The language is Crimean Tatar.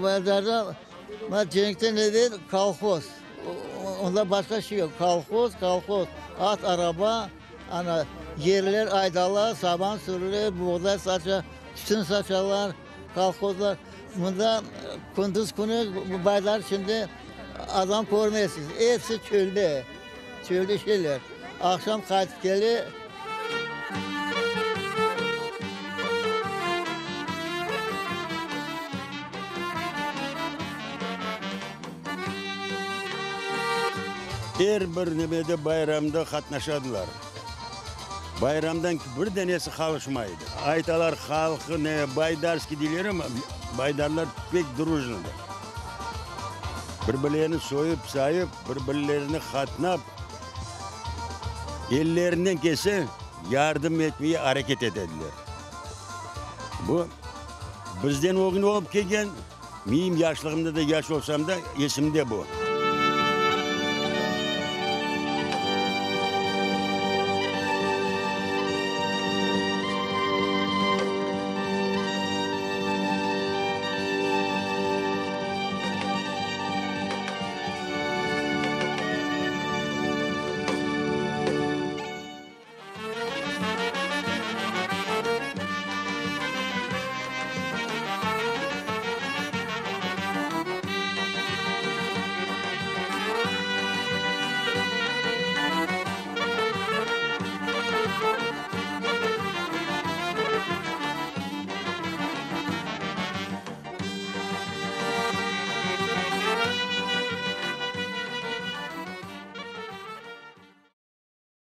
Baydarda mına cenkten evel kolhoz, onda başqa şey yoq, kolhoz, kolhoz, at, araba, ana, yerler aydala, saban sürüle, buğday saça, tütün saçalar, kolhozlar. Mında kündüz künü bu Baydar içinde adam körmeysiz, episi çölde, çölde şeyler. Aqşam qaytıp kele. Er bir nemede bayramda qatnaşadılar. Bayramdan bir denesi qalışmaydı. Aytalar halqı ne baydarskiy deyler ama, baydarlar pek drujnıdır. Bir-birlerini soyup-sayıp, bir-birlerine qatnap, ellerinden kelse yardım etmege areket etediler. Bu bizden ögün olıp kelgen, miyim yaşlığımda da, yaş olsam da, esimde bu.